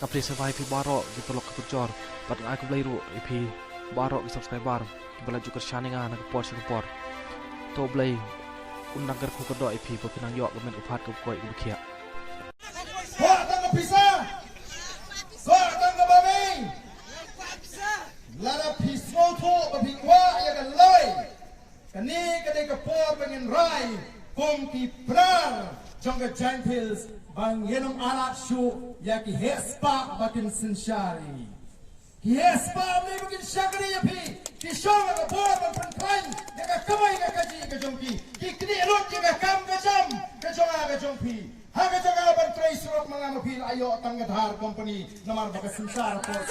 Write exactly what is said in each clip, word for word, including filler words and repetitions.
Ka phi sa bai phi baroh ki paralok ki parajor, bad nga ai khublei ruh ïa phi baroh ki subscriber kiba la ju kyrshan ïa nga na ka por sha ka por. To Blei un nang kyrkhu kyrdoh ïa phi ba phin nang ïoh ka met ka phad kaba koit kaba khiah. Kwah tang ka pisa, kwah tang ka bamei. Lada phi sngewthuh ba phi kwah ïa ka lawei, kane ka dei ka por ba ngin rai kum ki Pnar jong ka Jaintia Hills ba ngin ym ailad shuh ïa ki heh spah ba kin synshar ïa ngi. Ki heh spah ba kin shakri ïa phi, ki shong ha ka bor ban pynkhlaiñ ïa ka kamai ka kajih ka jong ki, ki knieh lut ïa ka kam ka jam ka jong nga ka jong phi. Ha ka jaka ban trei surok ma nga ma phi la ïoh tang ka Dhar company namar ba ka synshar por.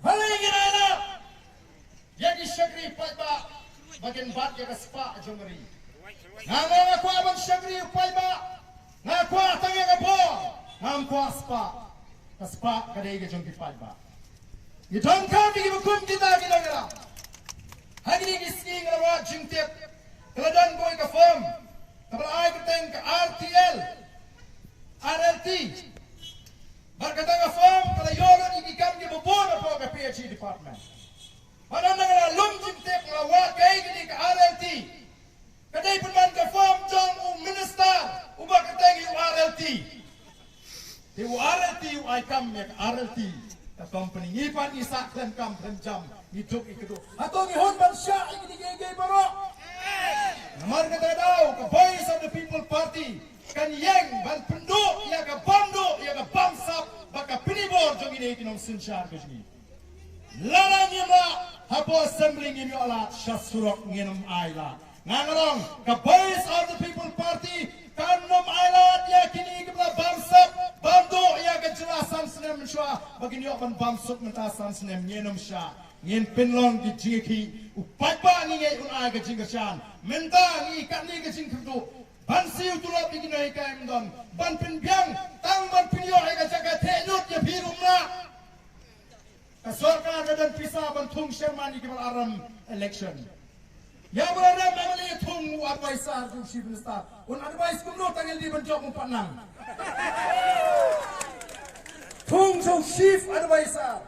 Balei ngin ailad ïa ki shakri paidbah ba kin bat ïa ka spah jong ka ri? Nga, nga, nga kwah ban shakri u paidbah. Nga kwah tang ïa ka bor. Ngam kwah spah. Ka spah ka dei ka jong ki paidbah. Ngi donkam ïa kiba kum kita ki nongïalam. Ha kine ki sngi nga la wad jingtip, ka la don kawei ka firm kaba la ai kyrteng ka R T L, R L T. Bad kata ka firm ka la ïoh lut ïa ki kam kiba bun hapoh ka P H E department. Bad haba nga la lum jingtip, nga la wad kaei kane ka R L T. Ka dei pynban ka firm jong u minister uba kyrteng ïa u R L T. Te u R L T u ai kam ïa ka R L T, ka company. Ngi pat ngi sah khlem kam khlem jam, ngi duk ngi kdup. Hato ngi hun ban shah ïa kine kiei kiei baroh? Namar kata ka daw ka Voice of the People Party kan ïeng ban pynduh ïa ka bam duh, ïa ka bam sap bad ka pynibor jong kine ki nongsynshar ka jong ngi. Lada ngim lah hapoh assembly ngim ïoh lad, sha surok ngin ym ailad. Nga nga ong, ka Voice of the People Party kan ym ailad ïa kine kiba la bam sap bam duh ïa ka jylla san snem mynshuwa ba kin ïoh ban bam suk mynta san snem. Ngin ym shah. Ngin pynlong ki jingïakhih. U paidbah ngi ngeit un ai ka jingkyrshan. Mynta ngi katne ka jingkyrduh ban siew tulop ïa ki nonghikai ym don, ban pynbiang tang ban pynïoh ïa ka jaka theh lut ïa phi ruh ym lah. Ka sorkar ka don pisa ban thung chairman ïa kiba la rem election. Ïa ba la rem M L A thung u advisor jong u Chief Minister. Un advise kumno tang jyldi ban jop u pat nang. Thung jong u Chief Advisor.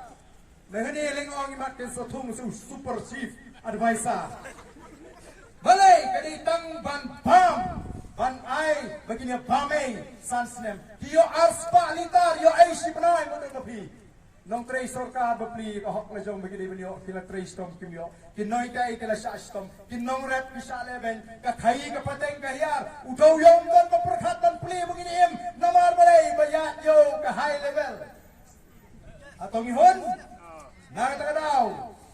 Lehne leng ong i mat ken sa thung jong u Super Chief Advisor. Balei ka dei tang ban bam, ban ai ba kin ïa bam ei san snem. Ki ïoh ar spah litar, ïoh ei shi bnai, ma dei ma phi. Nongtrei sorkar bapli ka hok la jong ba ki dei ban ïoh, ki la trei shitom kim ïoh. Ki nonghikai ki la shah shitom. Ki nongrep ki shah lehbeiñ. Ka khaii ka pateng ka hiar. U dewïong don ba pyrkhat ban plie ba ngin im. Namar balei? Ba ïaid ïew ka high level. Hato ngi hun? Na kata ka daw,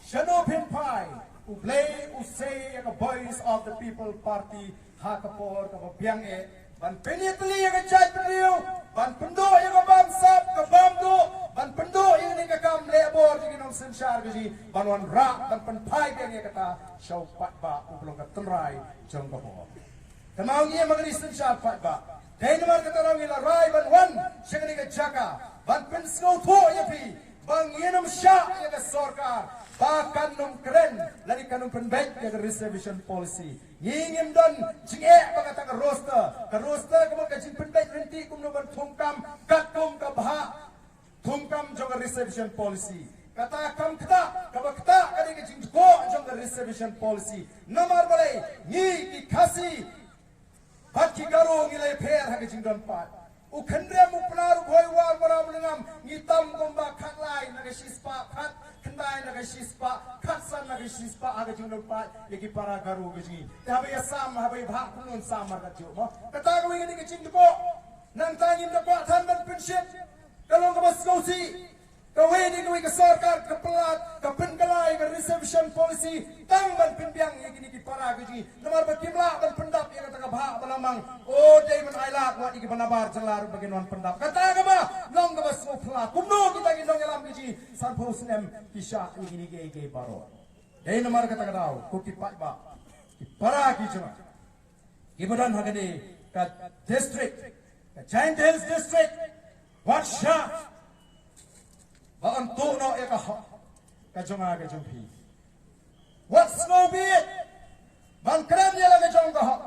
shano phin phai? U Blei u sei ïa ka Voice of the People Party ha ka por kaba biang eh ban pynïatylli ïa ka jaitbynriew, ban pynduh ïa ka bamsap ka bamduh, ban pynduh ïa kane ka kam leh bor jong ki nongsynshar ka jong ngi, ban wanrah ban pynphai biang ïa kata sha u paidbah uba long ka tynrai jong ka bor. Te ma ngi ïa ma ka ri synshar paidbah. Dei namar kata ruh ngi la rai ban wan sha kane ka jaka ban pynsngewthuh ïa phi ba ngin ym shah ïa ka sorkar ba kan ym kren lane kan ym pynbeit ïa ka reservation policy. Ngi ngim don jingeh ba kata ka roster, ka roster ka mut ka jingpynbeit lynti kumno ban thungkam katkum ka bhah thungkam jong ka reservation policy. Kata kam ktah, kaba ktah ka dei ka jingdkoh jong ka reservation policy. Namar balei? Ngi ki Khasi bad ki Garo ngi la ïapher ha ka jingdon paid. U Khynriam, u Pnar, u Bhoi, u War, u Maram, u Lyngngam, ngi tam kumba khatlai na ka shispah, khatkhyndai na ka shispah, khatsan na ka shispah ha ka jingdon paid ïa ki para Garo ka jong ngi. Te haba ïasam, haba ïabhah kumno yn sam markatjuh mo. Kata kawei ka dei ka jingdkoh. Nangta ngim da kwah than ban pynshit. Ka long kaba sngewsih. Kawei na kawei ka sorkar ka pynlait, ka pynkylla ïa ka reservation policy tang ban pynbiang ïa kine ki para ka jong ngi. Namar ba kim lah ban pyndap ïa kata ka bhah ba la mang. O, dei ban ailad wat ïa kiba nabar jylla ruh ba kin wan pyndap. Kata kaba long kaba sngewphylla. Kumno kita ki nongïalam ka jong ngi sanphew snem ki shah ïa kine kiei kiei baroh. Dei namar kata ka daw, ko ki paidbah, ki para ki jong nga kiba don ha kane ka district, ka Jaintia Hills District, wat shah ba yn tuh noh ïa ka hok ka jong nga ka jong phi. Wat sngewbit ban kren ïa la ka jong ka hok.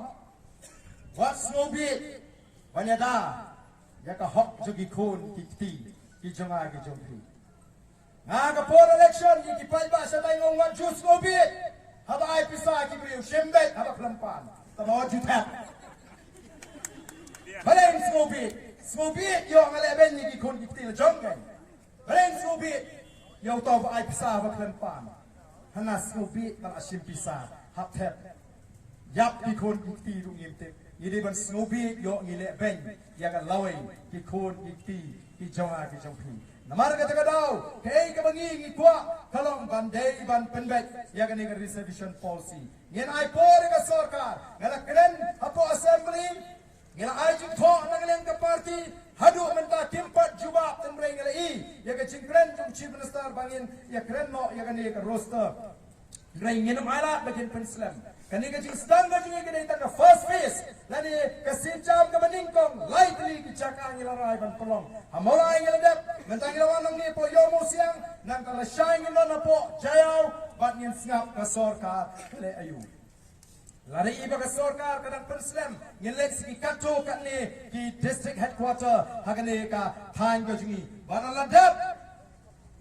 Wat sngewbit Ban ïada ïa ka hok jong ki khun ki kti ki jong nga ki jong phi. Nga ka por election ïa ki paidbah sha Taiwan wat ju sngewbit. Haba ai pisa ki briew shim beit haba khlem pan. Tangba wat ju thep. Balei sngewbit? Sngewbit ïoh nga leh beiñ ïa ki khun ki kti la jong ka. Balei sngewbit ïa uto ba ai pisa ba khlem pan? Hana sngewbit ba la shim pisa hap thep. Ïap ki khun ki kti ruh ngim tip. Ngi dei ban sngewbit ïoh ngi leh beiñ ïa ka lawei ki khun ki kti ki jong nga ki jong phi. Namar kata ka daw kaei kaba ngi ngi kwah ka long ban dei ban pynbeit ïa kane ka reservation policy. Ngin ai por ïa ka sorkar, nga la kren hapoh assembly, nga la ai jingthoh na ka liang ka party, haduh mynta kim pat jubab. Tynrai nga la i ïa ka jingkren jong chief minister ba ngin ïa kren noh ïa kane ka roster. Tynrai ngin ym ai lad ba kin pynslem. Kane ka jingsdang ka jong ngi ka dei tang ka first phase lane ka sienjam kaba nyngkong. Lai tylli ki jaka ngi la rai ban pynlong. Ha Mawlai ngi la dep, mynta ngi la wan hangne hapoh Ïew Mawsiang, nangta lashai ngin don hapoh Jaïaw bad ngin sngap ka sorkar ka leh aïu. Lada i ba ka sorkar ka dang pynslem, ngin leit sha ki katto katne ki district headquarter ha kane ka thaiñ ka jong ngi. Bad la dep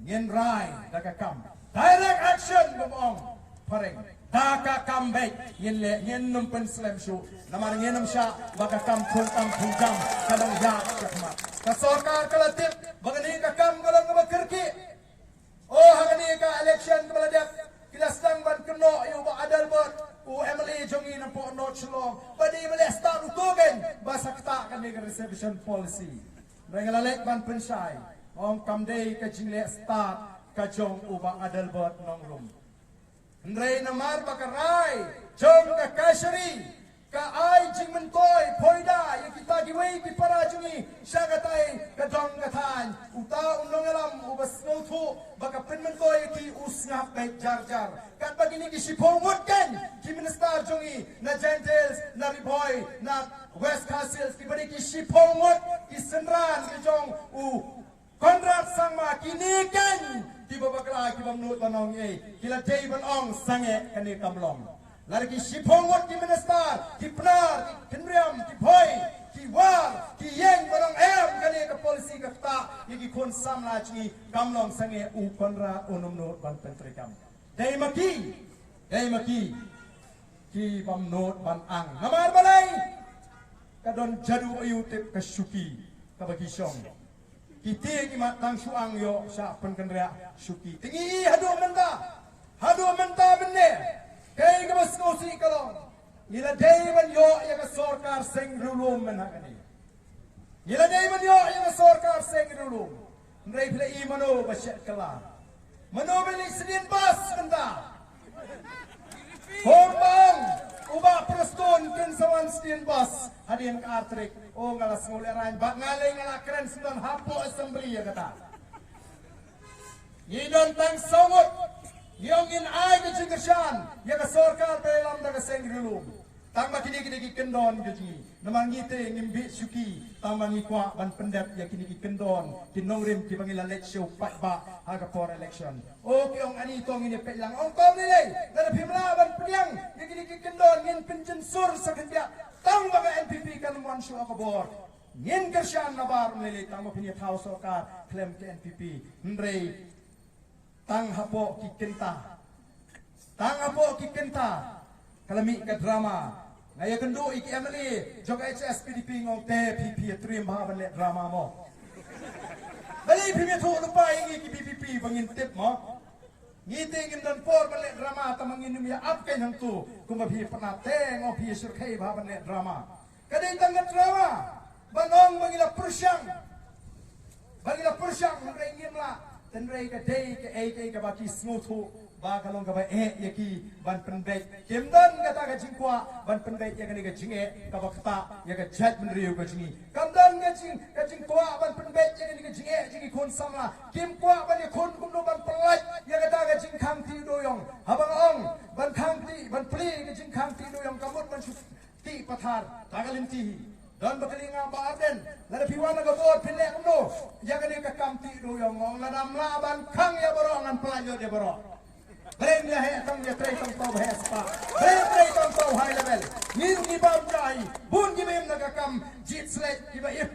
ngin rai da ka kam. Direct action, bym ong phareng. Da ka kam beit ngin leh, ngin ym pynslem shuh. Namar ngin ym shah ba ka kam thung tam thung jam ka long ïa ka khmat. Ka sorkar ka la tip ba kane ka kam ka long kaba kyrkieh. Oh, ha kane ka election kaba la dep, ki la sdang ban kynnoh ïa u Bah Adelbert, u M L A jong ngi na pdeng North Shillong, ba dei ba leh start uto kein ba sa ktah kane ka reservation policy. Hynrei nga la leit ban pynshai, ong kam dei ka jingleh start ka jong u Bah Adelbert Nongrum. Hynrei namar ba ka rai jong ka Kashari ka ai jingmyntoi phoida ïa kita kiwei ki para jong ngi sha katai ka dong ka thaiñ, uta u nongïalam uba sngewthuh ba ka pynmyntoi ïa ki u sngap beit jar jar. Katba kine ki shiphew ngut kein ki minister jong ngi na Jaintia Hills, na Ri Bhoi, na West Khasi Hills, kiba dei ki shiphew ngut ki synran ki jong u Conrad Sangma, kine kein kiba bakla, ki bym nud ban ong ei, ki la dei ban ong sangeh kane kam long. Lada ki shiphew ngut ki minister, ki Pnar, ki Kynriam, ki Bhoi, ki War, ki ïeng ban ong em, kane ka policy ka ktah ïa ki khun samla jong ngi, kam long sangeh, u Conrad un ym nud ban pyntreikam. Dei ma ki, dei ma ki, ki bym nud ban ang. Namar balei? Ka don jadu aïu tip ka shuki kaba ki shong. Ki tieng imat tang shu ang ïoh shah pynkynriah shuki. Te ngi i haduh mynta, haduh mynta mynne, kaei kaba sngewsih ka long, ngi la dei ban ïoh ïa ka sorkar seng riewlum mynta kane. Ngi la dei ban ïoh ïa ka sorkar seng riewlum. Hynrei phi la i mano ba shet kylla? Mano ba leit sdien bas mynta? Hom bang u Bah Prestone kin sa wan sdien bas hadien ka ar tarik. O, nga la sngew lehraiñ bad nga lei nga la kren sdang hapoh assembly ïa kata. Ngi don tang saw ngut. Ngi ong ngin ai ka jingkyrshan ïa ka sorkar ba ïalam da ka seng riewlum. Tangba kine ki dei ki kyndon ka jong ngi. Namar ngi te ngim bit shuki, tangba ngi kwah ban pyndep ïa kine ki kyndon ki nongrim kiba ngi la leit sha u paidbah ha ka por election. O, ki ong ani to ngin ïa peit lang. Ong to lei lei, lada phim lah ban pdiang ïa kine ki kyndon ngin pynjynsur sa khyndiat. Tangba ka N P P kan wan shuh ha ka bor. Ngin kyrshan nabar lei lei, tangba phin ïa thaw sorkar khlem ka N P P. Hynrei tang hapoh ki kynta, tang hapoh ki kynta ka la mih ka drama. Nga ïakynduh ïa ki M L A jong ka H S P D P, nga ong te phi, phi ïa triem bha ban leh drama mo. Balei phim ïathuh lypa ïa ngi ki V P P ba ngin tip mo? Ngi te ngim don por ban leh drama, tangba ngin ym ïa ap kein hangto kumba phi ïa pynap, te nga ong phi ïa shyrkhei bha ban leh drama. Ka dei tang ka drama ban ong ba ngi la pyrshang, ba ngi la pyrshang, hynrei ngim lah. Hynrei ka dei kaei kaei kaba ki sngewthuh ba ka long kaba eh ïa ki ban pynbeit. Kim don kata ka jingkwah ban pynbeit ïa kane ka jingeh kaba ktah ïa ka jaitbynriew ka jong ngi. Kam don ka jing, ka jingkwah ban pynbeit ïa kane ka jingeh jong ki khun samla. Kim kwah ban ïakhun kumno ban pyllait ïa kata ka jingkhang tieng dewïong. Haba nga ong ban khang tieng, ban plie ka jingkhang tieng dewïong, ka mut ban shu tieng pathar, ta ka lynti hi. Don ba kylli nga, Bah Ardent, lada phi wan na ka bor phin leh kumno ïa kane ka kam tieng dewïong? Nga ong lada ym lah ban khang ïa baroh ngan pyllait ïa baroh. Balei ngi la heh tang ïatrei tang tau ba heh spah? Balei trei tang tau high level? Ngi ruh ngi bam jai bun ki mem na ka kam jied slet kiba ip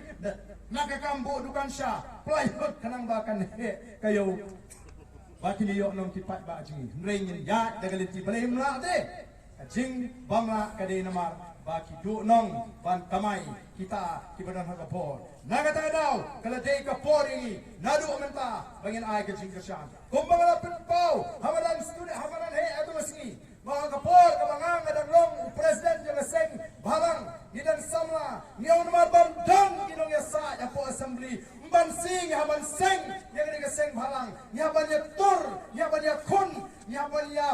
na ka kam buh dukan sha plywood khnang ba kan heh ka ïew ba kin ïoh nong ki paidbah jong ngi. Hynrei ngin ïaid da ka lynti balei ym lah de. Ka jingbym lah ka dei namar ba ki duh nong ban kamai kita kiba don ha ka bor. Na kata ka daw ka la dei ka por ïa ngi naduh mynta ba ngin ai ka jingkyrshan. Kumba nga la pynpaw ha madan student, ha madan heh ha tu ka sngi, ba ha ka por kaba nga nga dang long u president jong ka seng bhalang, ngi dang samla, ngi ong namar ban don ki nongïasaid hapoh assembly, ym ban sing, ngi hap ban seng ïa kane ka seng bhalang, ngi hap ban ïatur, ngi hap ban ïakhun, ngi hap ban ïa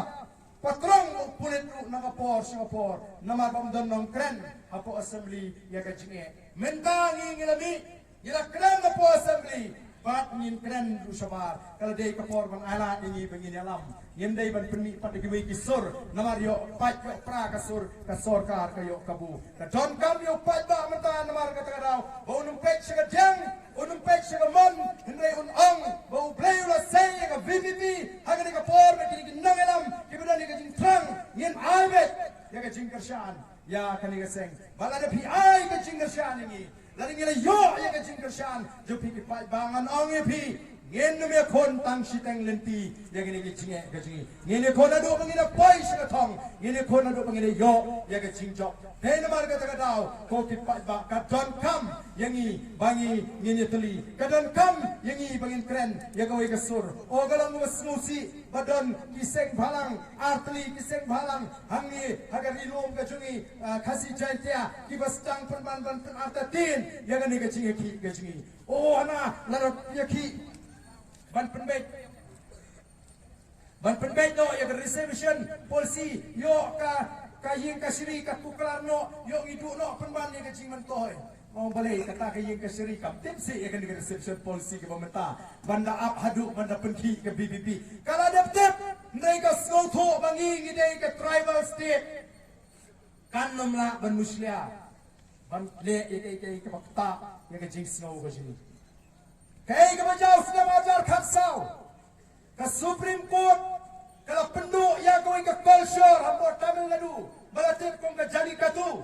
patrong u pulit ruh na ka por sha ka por namar ba ym don nongkren hapoh assembly ïa ka jingeh. Mynta ngi ngi la mih, ngi la kren hapoh assembly bad ngin kren ruh shabar. Ka la dei ka por ban ai lad ïa ngi ba ngin ïalam. Ngim dei ban pynmih pat da kiwei ki sur namar ïoh pait ïoh pra ka sur, ka sorkar ka ïoh kabu. Ka donkam ïa u paidbah mynta namar kata ka daw ba un ym peit sha ka diang, un ym peit sha ka mon, hynrei un ong ba U Blei u la sei ïa ka V P P ha kane ka por ba kine ki nongïalam kiba don ïa ka jingthrang ngin ai beit ïa ka jingkyrshan ïa kane ka seng. Ba lada phi ai ka jingkyrshan ïa ngi, lada ngi la ïoh ïa ka jingkyrshan jong phi ki paidbah, ngan ong ïa phi, ngin nym ïakhun tang shiteng lynti ïa kane ka jingeh ka jong ngi. Ngin ïakhun naduh ba ngin ïa poi sha ka thong, ngin ïakhun naduh ba ngin ïa ïoh ïa ka jingjop. Te namar kata ka daw ko ki paidbah, ka donkam ïa ngi ba ngi ngin ïatylli, ka donkam ïa ngi ba ngin kren ïa kawei ka sur. O ka long kaba sngewsih ba don ki seng bhalang artylli, ki seng bhalang hangne ha ka ri lum ka jong ngi, ah, Khasi Jaintia, kiba sdang pynban ban pynartatien ïa kane ka jingïakhih ka jong ngi. O hana la ïakhih ban pynbeit, ban pynbeit noh ïa ka reservation policy, ïoh ka, ka ïing kashari ka tuklar noh, ïoh ngi duh noh pynban ïa ka jingmyntoi. Ong balei kata ka ïing kashari kam tip seh ïa kane ka reservation policy kaba mynta ban da ap haduh ban da pynkhih ka V P P. Ka la dep tip, hynrei ka sngewthuh ba ngi ngi dei ka tribal state. Kan nym lah ban mushlia ban leh ïa kaei kaei kaba ktah ïa ka jingsngew ka jong ngi. Kaei kaba jaw snem hajar khatsaw, ka Supreme Court ka la pynduh ïa kawei ka culture hapoh Tamil Nadu ba la tip kum ka Jallikattu,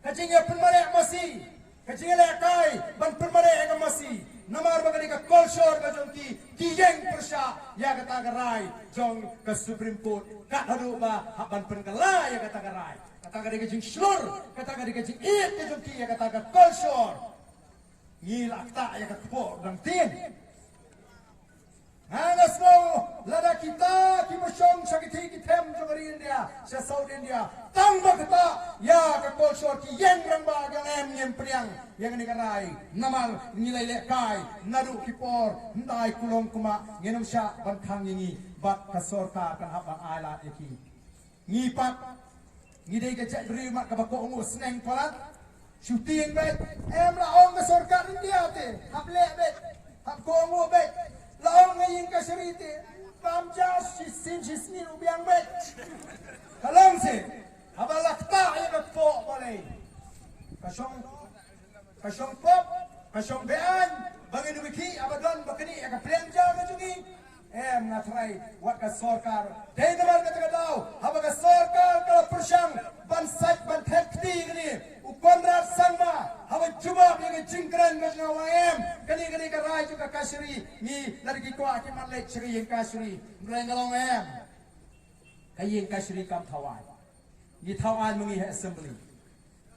ka jingïapynmareh masi, ka jingïalehkai ban pynmareh ïa ka masi. Namar ba ka dei ka culture ka jong ki, ki ïeng pyrshah ïa kata ka rai jong ka Supreme Court, kat haduh ba hap ban pynkylla ïa kata ka rai. Kata ka dei ka jingshlur, kata ka dei ka jingïeit ka jong ki ïa kata ka culture. Ngi la ktah ïa ka kpoh dang tin. Nga nga sngew lada kita kiba shong sha ki thei ki them jong ka ri India, sha South India, tang ba ktah ïa ka culture, ki ïeng rangbah ka lem ngim pdiang ïa kane ka rai. Namar ngi la ïalehkai naduh ki por, hynda ai kulong kumba ngin ym shah ban khang ïa ngi bad ka sorkar kan hap ban ai lad ïa ki. Ngi pat ngi dei ka jaitbynriew mat kaba kohnguh sneng palat. Shu tieng beit, em la ong ka sorkar India te hap leh beit, hap kohnguh beit. La ong ka ïing kashari te bam ja shisien shisngi u biang beit. Ka long seh haba la ktah ïa ka kpoh balei? Ka shong, ka shong pop, ka shong beaiñ ba ngin ïa khih haba don ba knieh ïa ka pliang ja ka jong ngi. Em, nga tharai wat ka sorkar, dei namar kata ka daw haba ka sorkar ka la pyrshang ban sait ban thep kti kane u Conrad Sangma haba jubab ïa ka jingkren ka jong nga, em, kane kane ka rai jong ka kashari, ngi lada ki kwah ki mat leit sha ka ïing kashari. Hynrei nga long em, ka ïing kashari kam thaw aiñ. Ngi thaw aiñ ma ngi ha assembly.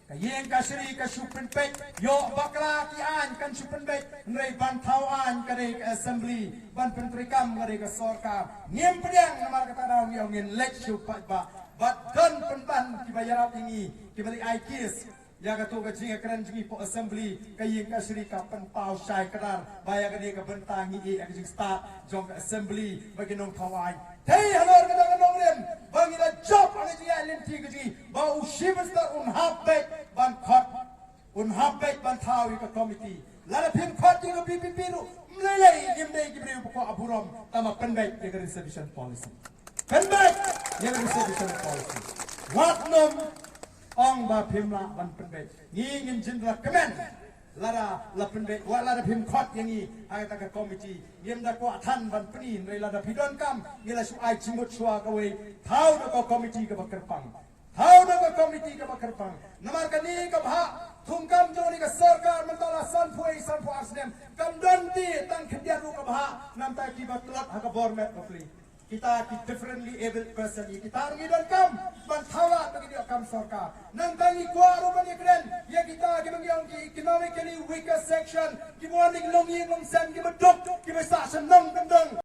Ka ïing kashari ka shu pynpeit, ïoh bakla ki aiñ kan shu pynpeit, hynrei ban thaw aiñ ka dei ka assembly, ban pyntreikam ka dei ka sorkar. Ngim pdiang namar kata ka daw ngi ong ngin leit sha u paidbah. Bad don pynban kiba ïarap ïa ngi, kiba leit ai case ïa kato ka jingkren jong ngi hapoh assembly, ka ïing kashari ka pynpaw shai kdar ba ïa kane ka bynta ngi ïeh ïa ka jingstad jong ka assembly ba ki nongthaw aiñ. Te halor kata ka nongrim ba ngi la jop ha ka jingïaid lynti ka jong ngi ba u Chief Minister un hap beit ban khot, un hap beit ban thaw ïa ka committee. Lada phim khot ïa ka V P P ruh, ym lei lei ngim dei ki briew ba kwah burom, tangba pynbeit ïa ka reservation policy. Pynbeit ïa ka reservation policy. Wat nym ong ba phim lah ban pynbeit. Ngi ngin jin da kmen Lada la pynbeit, wat lada phim khot ïa ngi ha kata ka committee, ngim da kwah than ban pyni, hynrei lada phi donkam ngi la shu ai jingmut shuwa kawei. Thaw da ka committee kaba kyrpang. Thaw da ka committee kaba kyrpang. Namar kane ka bhah thungkam jong kane ka sorkar mynta la sanphew, sanphew ar snem, kam don te tang khyndiat ruh ka bhah. Namar kiba tlot ha ka bor met bapli, kita ki differently abled person, ïa kita ruh ngi donkam ban thaw lad ba ki ïoh kam sorkar. Nangta ngi kwah ruh ban ïakren ïa kita kiba ngi ong ki economically weaker section, kiba wan da ki longïing longsem, kiba duk, kiba sah shnong kyndong.